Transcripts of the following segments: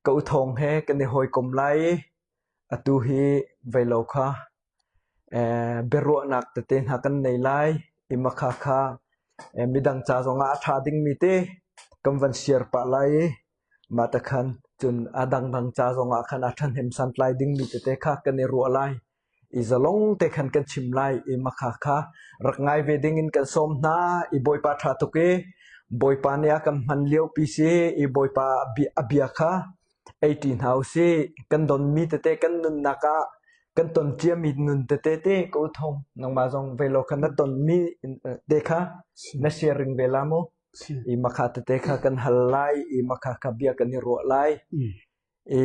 Ka u Thawng he kan i hawikom lai i atu hi veilo kha biaruahnak tete hna kan nei lai i makha kha midang ca zongah a ṭha dingmi te kan van share pah lai i mah te khan cun a dangdang ca zongah khan a ṭhahnem santlai dingmi tete kha kan i ruah lai. I zalong te khan kan chim lai i makha kha rak ngai ve dingin kan sawm hna i Bawipa ṭha tuk i Bawipa nih a kan hman liopi si i Bawipa a bia kha ei ṭi hna u sih. Kan donmi tete kan nunnak ah kan ton ciami nun tete te ko thong nangmah zong ve law kha na tonmi te kha na sharing ve la mu. I makha tete kha kan hal lai i makha kha bia kan i ruah lai. I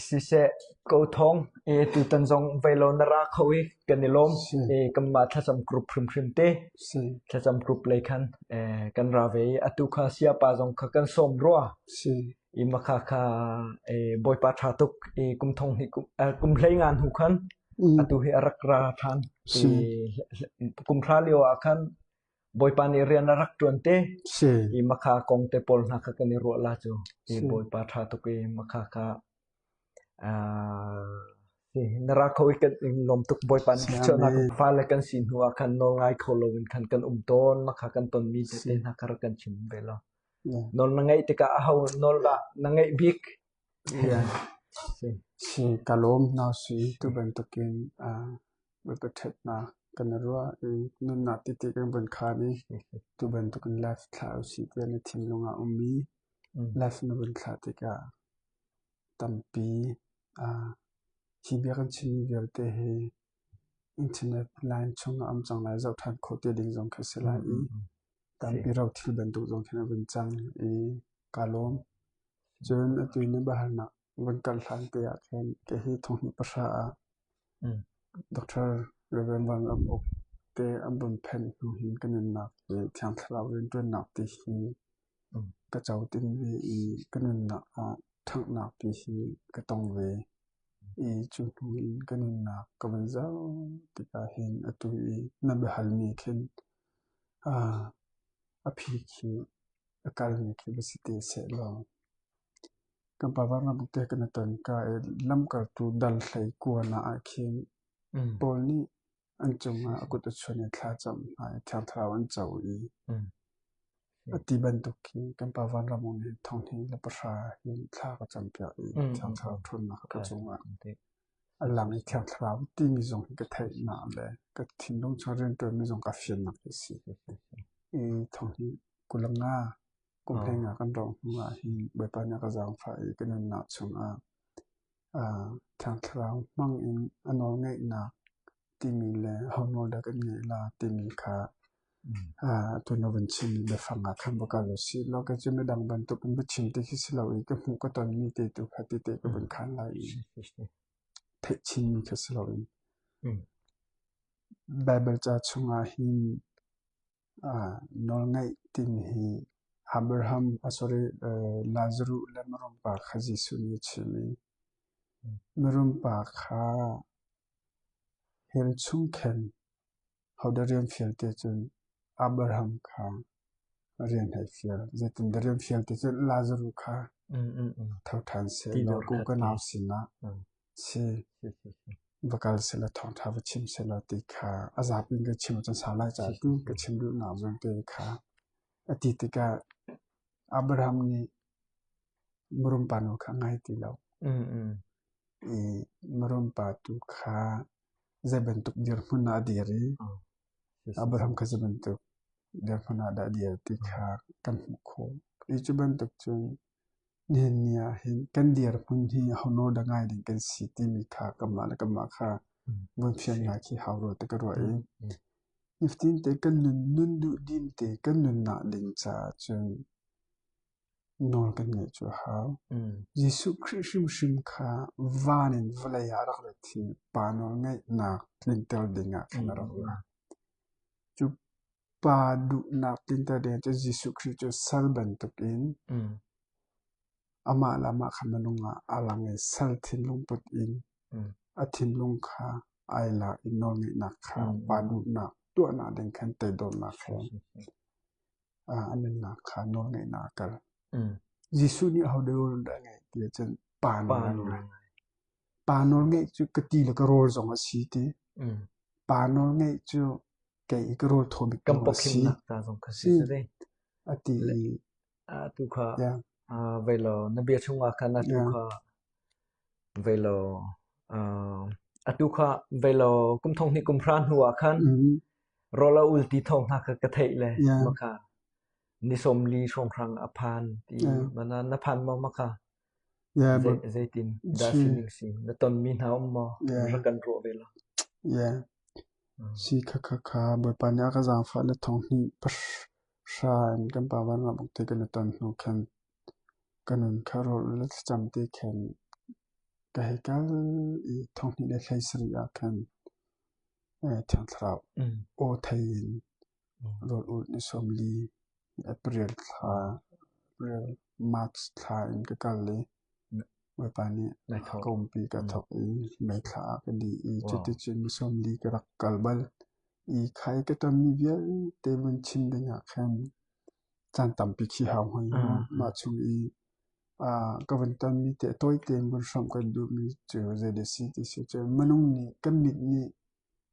siseh ko thong i tutan zong veilo na ra kho i kan i lawm i kanmah thlacam group hrimhrim te thlacam group lei khan kan ra ve i atu kha siapa zong kha kan sawm rua i makha kha Bawipa ṭha tuk i kum thong hnih kum hlei nga hnu khan atu hi a rak ra ṭhan i kum hra lio ah khan Bawipa nih rian a rak ṭuan te. I makha kong te pawl hna kha kan i ruah la cu. I Bawipa ṭha tuk i makha kha na ra kho i kan in lawm tuk Bawipa nih thluachuahnak fale kan si hnu ah khan nawl ngai kho loin khan kan um tawn makha kan tonmi tete hna kha rak kan chim ve law. Nawl na ngeih tikah aho nawl dah na ngeih bik? Si ka lawm nau si tu bantukin Bawipa ṭhatnak kan i ruah i nunnak tete kan vun khaan i tu bantukin live thlah usih tiah na thinlung ah a ummi live na vun thlah tikah tampi hi bia kan chimmi vialte hi internet line chungah a um cang lai zoh ṭhan khawh te ding zong khi a si lai i tampi rothil bantuk zong khin a vun cang i kaa lawm. Cun atu na biahalnak van kal hlan te ah khin kei hi thonghnih pahra ah Doctor Rev. Van Ram Uk te an vun phenh hnu hin ka nunnak hi Thiang Thlarau rianṭuannak ti hi ka co tin ve i ka nunnak ah ṭhanghnak ti hi ka tong ve. I cu hnu in ka nunnak ka vun zoh tikah hin atu i na biahalmi khin a phi khi a kalmi khi va si te sehlaw Kan pa Vanram te kan i ton ka i lamkaltu dal hlei kuan ah khin Paul nih an cungah a kut a chuan i thla a cam hna i Thiang Thlarau an co i a ti bantuk khi kan pa Vanram nih thonghnih le pahra hin thla ka campiak i Thiang Thlarau ṭhawnnak ka cungah a lang i Thiang Thlarau timi zong hi ka theihnak le ka thinlung chung rianṭuanmi zong ka fiannak hi a si. I thonghnih 25 Kum hlei kan rawh hnu ah hin Bawipa nih a ka zaangfah i ka nunnak chungah Thiang Thlarau hmang in a nawlngeihnak timi le ho nawl dah kan ngeih la timi kha atu na vun chimmi biafang ah khan va kal u sih law kei cu midang bantuk in va chim ti khi si lo i ka hmuh ka tonmi te tu kha tete ka vun khaan lai i theih chinmi kha si loin Baibal ca chungah hin Nawlngaih timi hi Abraham sorry Lazaruh le mirum pa kha Jesuh nih a chim i mirum pa kha hell chung khan hodah rian fial ti ahcun Abraham kha rian hei fial. Zeitindah rian fial ti cun Lazaruh kha tho ṭhan sehlaw ka nau sinah Si, va kal sehlaw thawngṭha va chim sehlaw ti kha a zapi in ka chim ahcun sau lai caah tu ka chim duhnak zong te kha a ti tikah Abraham nih mirum pa nu kha a ngai ti lo. I mirum pa tu kha zei bantuk dirhmun ah a dir i Abraham kha zei bantuk dirhmun ah dah a dir ti kha kan hmuh khawh. I cu bantuk cun Nihin ni ah hin kan dirhmun hi ho nawl dah ngai ding kan si timi kha kanmah le kanmah kha vun fian ngai khi hau rua ti ka ruah i nifatin te kan nun nun duh dim te kan nunnak ding caah cun nawl kan ngeih cu a hau. Jesuh Khrih hrimhrim kha van in vawlei ah a rak rat hi Pa nawl ngeihnak tlinter ding ah khan a rak ra. Cu Pa duhnak tlinter ding cu Jesuh Khrih cu sal bantukin amah le amah kha minung ah aa lang i sal thinlung put in a thinlung kha ai lak i nawlngeihnak kha pa duhnak tuahnak ding khan toidornak he a nunnak kha nawlngeihnak a kal. Jesuh nih ahodah dah a ngeih ti ahcun. Pa nawl an ngai. Pa nawl ngeih cu ka ti le ka rawl zong a si ti. Pa nawl ngeih cu kei i ka rawl thaw bik Kan zong a si. pawkhimnak ca zong kha si si. A ti i Atu kha vei law na bia chungah khan atu kha vei law atu kha vei law kum thong hnih kum hra hnu ah khan rawl a ul ti thawng hna kha ka theih le makha ni 40 hrawnghrang a phan ti mana na phan maw makha zeitin dah sining si na tonmi hna um maw rak kan ruah ve law. Yeah. Si kha kha kha Bawipa nih a ka zaangfah le thong hnih pahra in kan pa vanram uk te kan i ton hnu khan ka nun kha rawl le thlacam te khan ka hei kal i thong hnih le hlei sarih ah khan Thiang Thlarau aw thei in rawl ulh ni 40 April thla April March thla in ka kal i Bawipa nih ka umpi ka thawk i May thla ah ka dih i cuticun ni 40 ka rak kal bal. I kha i ka tonmi vialte vun chim dingah khan caan tampi khi hau hoi. Mah chung i ka vun tonmi te tawi tein vun hrawmh kan duhmi cu zeidah si ti si cun minung nih kan mit nih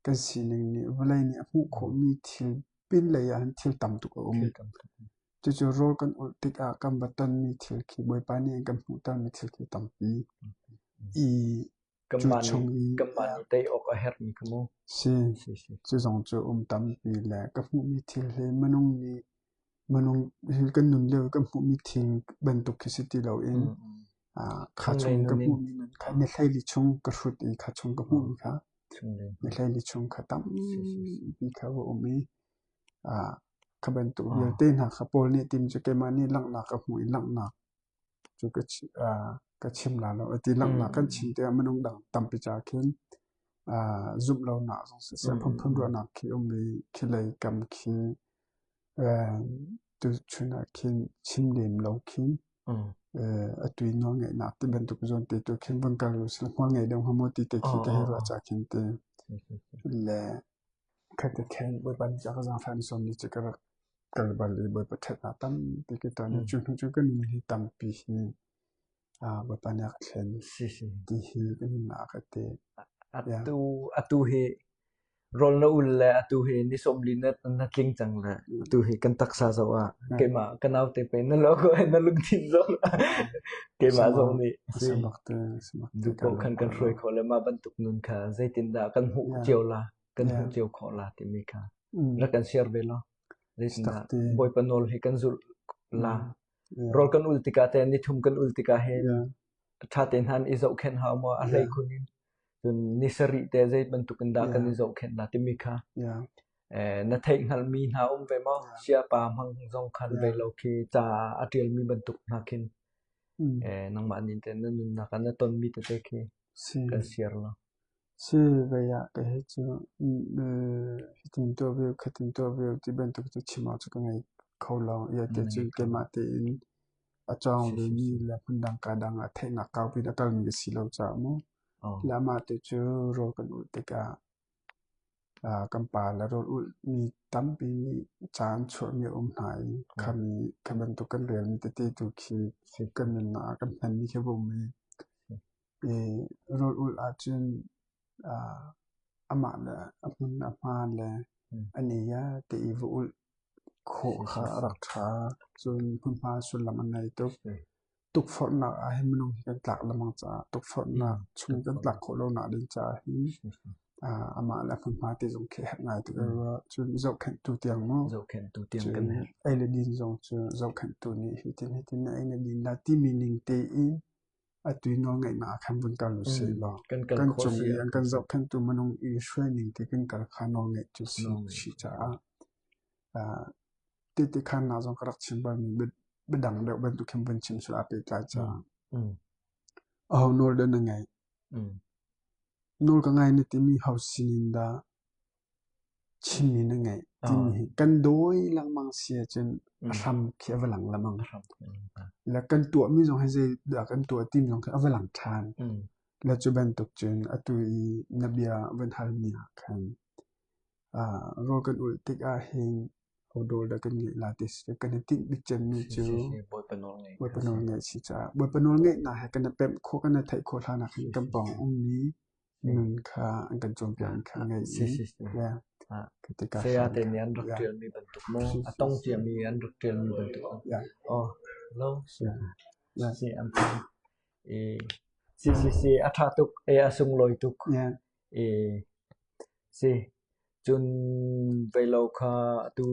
kan sining nih vawlei nih a hmuh khawhmi thil pinlei ah hin thil tam tuk a um. Cucu rawl kan ulh tikah kan va tonmi thil khi Bawipa nih an kan hmuhtermi thil khi tampi i cu chung i Kanmah nih tei awk a herhmi kha mu. Si, cu zong cu um tampi le ka hmuhmi thil hi minung nih minung hi kan nun lio i kan hmuhmi thil bantuk khi si ti loin kha chung ka hmuhmi nun kha ni 14 chung ka hrut i kha chung ka hmuhmi kha ni 14 chung kha tampi kha va um i kha bantuk vialte hna kha Paul nih tim cu keimah nih langhnak ka hmuh i langhnak cu ka chim la lo. Ati langhnak kan chim tikah minung dang tampi ca khin zumh lonak zong siseh phunphun ruahnak khi um i khi lei kam khi tuchun ah khin chim lem lo khin atu i nawlngeihnak ti bantuk zawn te tu khin vun kal usih hmual ngei deuh hnga maw ti te khi ka hei ruah ca khin te le khat khen Bawipa nih a ka zaangfah in sawm ni cu ka rak kal bal i Bawipa ṭhatnak tampi ka ton i cu hnu cu ka nun hi tampi hi Bawipa nih a ka thlen ti hi ka nunnak a ka ti. Atu atu hi rawl na ul le atu hi ni 40 na tling cang le atu hi kan taksa zoh ah keimah ka naute pe na lo na lungthin zong keimah zong nih duhpoh khan kan hruai khawh le mah bantuk nun kha zeitindah kan hmuh cio la kan hmuh cio khawh la timi kha rak kan share ve law zeitindah Bawipa nawl hi kan zulh la rawl kan ul tikah te nithum kan ul tikah hin ṭha tein han i zohkhenh hau maw a hlei khun in cun ni sarih te zei bantuk in dah kan i zohkhenh la timi kha na theih hngalhmi hna um ve maw siapa hmang zong khan ve lo khi ca a ṭialmi bantuk hna khin nangmah nin te na nunnak ah na tonmi tete khi kan share law. Si vei ah kei cu hitin tuah ve u, khatin tuah ve u ti bantuk cu chim awk cu ka ngei kho lo. Iate cun keimah tein a cawng vemi le hmundang kaa dang ah theihnak kaupi in a kalmi ka si lo caah mu. Le amah te cu rawl kan ulh tikah kan pa le rawl ulhmi tampi nih ca an chuahmi a um hna i khami kha bantuk kan relmi tete tu khi kan nunnak ah kan hmanmi khi a va um i Rawl ulh ahcun amah le a hmun a hma le an i te i va ulh khawh kha a rak ṭha. Cun hmunhma sullam a ngei tuk. Tukforhnak ah hin minung hi kan tlak lengmang caah tukforhnak chung kan tlak khawh lonak ding caah hin amah le hmunhma te zong khi a herh ngai tuk. Cun zohkhenhtu tiang maw cun ei le din zong cu zohkhenhtu nih hitin hitin na ei na din la timi ning tein Atu i nawlngeihnak ah khan vun kal usih law kan cung i an kan zohkhenhtu minung i hruaining ti kan kal kha nawlngeih cu si caah tehte khaannak zong ka rak chim balmi biadang deuh bantuk khin vun chim sal aa pehtlai caah aho nawl dah na ngeih? Nawl ka ngai na timi ho sinin dah Chinmi na ngeih timi hi kan dawi lengmang si ahcun a hram khi a va lang lengmang. Le kan tuahmi zong hi zeidah kan tuah timi zong khi a va lang ṭhan. Le cu bantuk cun atu i na bia van halmi ah khan rawl kan ulh tik ahhin. Hodol dah kan ngeih la ti si kan i tinh bik cemmi Si cu si si Bawipa nawl ngeih Bawipa kha si. nawl ngeih si caah Bawipa nawl ngeihnak he kan i pemh khawh kan i theih khawh hlan ah khan Si kan si pawng si. ummi Si. nun kha an kan cawnpiak Ah, mi kha ah, ngeih si i si si. yeah, Ah, ka tikah saya hlan te kha nih an rak yeah. ṭialmi bantuk maw Si a si tong si. ciami an rak ṭialmi bantuk. Yeah. Oh, lo si Yeah. Yeah. si an phan. I si si si a ṭha tuk e a sunglawi tuk. Yeah. I si cun veilo kha atu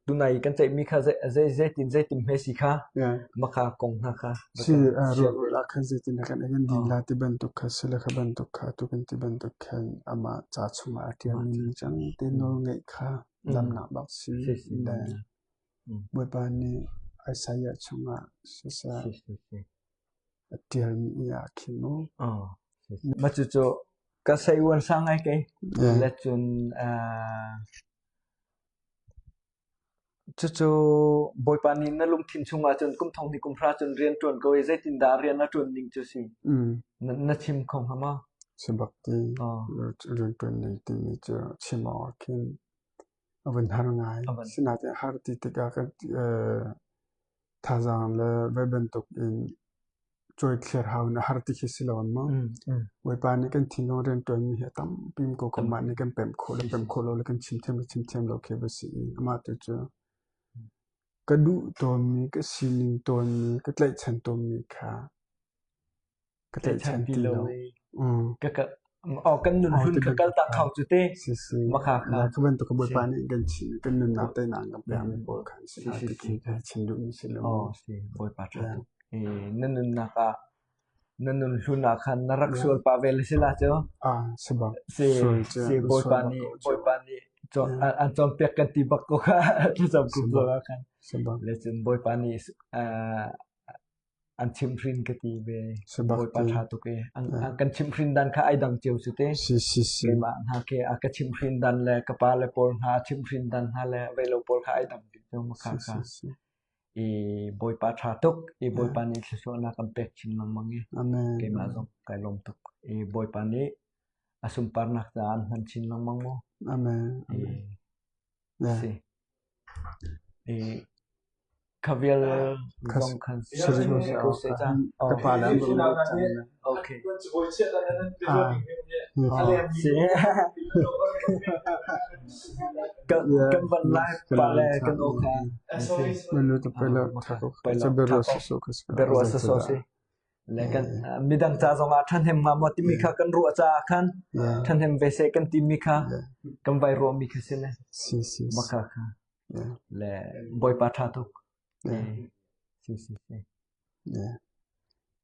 tunai kan ceihmi kha zei zeitin zeitin hme si kha Yeah. maka kong hna kha va Si kan uh, share. ruah ah khan zeitin dah kan kan din Oh, la ti bantuk kha si le kha bantuk kha tu kan ti bantuk khan amah ca chungah a mah ṭialmi cu. ningcang te Mm. nawl ngeih kha Mm. damnak bak si Si si le damnak. Mm. Bawipa nih Isaiah chungah siseh Si si si. a ṭialmi ah khin mu. Oh, si si. Mah cucu ka sei uan sang ai kei. Yeah. Le cun uh, cucu Bawipa nih na lungthin chungah cun kum thong hnih kum hra cun rian ṭuan ko i zeitindah rian a ṭuan ning cu si? Mm. Na, na chim kho hnga maw? Si bak ti Oh, rian ṭuan ning timi cu chim awk ah khin a vun har ngai. a van. Sinain har ti tikah kan eh, thazaang le voi bantuk in cawithliar hau in a har ti khi si lo maw? Mm, mm. Bawipa nih kan thinlung rianṭuanmi hi a tampi ko Tam. kanmah nih kan pemh khawh le Si pemh si. khawh lo le kan chim thiam le chim thiam lo khi va si i amah tu cu ka duh tawnmi, ka sining tawnmi, ka tlaihchan tawnmi kha ka Tlaihchan tlaihchan ti ti lo lo. i Mm. ka ka oh, kan nun Oh, hlun ti ka kal bantuk tak kha. hau cu te. Si si. Makha kha. La ka bantuk ka Si. Bawipa nih kan chi kan nunnak teinak an kan pekmi Mm. pawl kha an si Si hna si ti si. khi ka chim duhmi si lo Oh, mu. si. Bawipa ṭha Yeah. tuk. Eh, na nunnak ah na nun hlun ah khan na rak Yeah. sual pah ve le si la cu. Ah, si bak. Si, Sual cu si na sual Bawipa bak nih ko cu. Bawipa nih cawn, Yeah. an an cawnpiak kan ti bak ko kha thlacam Si kum bak. zong ah khan. Si bak. Le cun Bawipa nih uh, an chimhhrin ka ti ve. Si bak Bawipa ti. ṭha tuk i an, Yeah. an kan chimhhrin dan kha ai dang cio cu te. Si si si. Keimah hna khi a ka chimhhrin dan le ka pa le pawl hna chimhhrin dan hna le veilo pawl kha ai dang dih cu makha Si kha. si si. I Bawipa ṭha tuk i Yeah. Bawipa nih thluachuahnak kan pek chin lengmang i Amen. keimah Amen. zong kai lawm tuk. I Bawipa nih a sunparnak caah an hman chin lengmang mu. Amen. I Amen. Yeah. si. I kha vial zong khan ko seh ca. Ka pa le an rak cang. Okay. Ah. Si. Kan kan van lai pa le kan o kha. Si. Manu te pela thako Pela cha berwa thako. so ka Berwa so so si. Le kan midang ca zong ah ṭhahnem hnga maw timi kha kan ruah caah khan ṭhahnem ve seh kan timi kha kan vai ruahmi kha si le Si si si. maka kha Yeah. le Bawipa ṭha tuk. Yeah. Si si si. Yeah.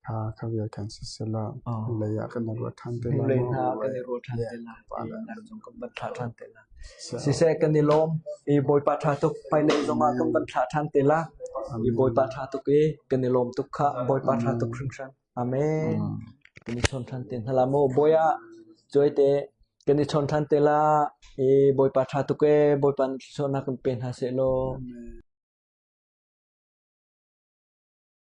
Kha kha vial kan si sela Oh. lei ah kan ruah ṭhan te la Lei maw? hna kan i ruah ṭhan te la. Pa le. Nak zong kan van thlah ṭhan te la. So, Siseh kan i lawm i Bawipa ṭha tuk hmailei zongah kan van thlah ṭhan te la. I Bawipa ṭha tuk i kan i lawm tuk khah. Bawipa ṭha tuk hringhran. Amen. Kan i chawn ṭhan te hna la mu. Bawi ah cuaite kan i chawn ṭhan te la. I Bawipa ṭha tuk e. Bawipa nih thluachuahnak kan pe hna seh law. Amen.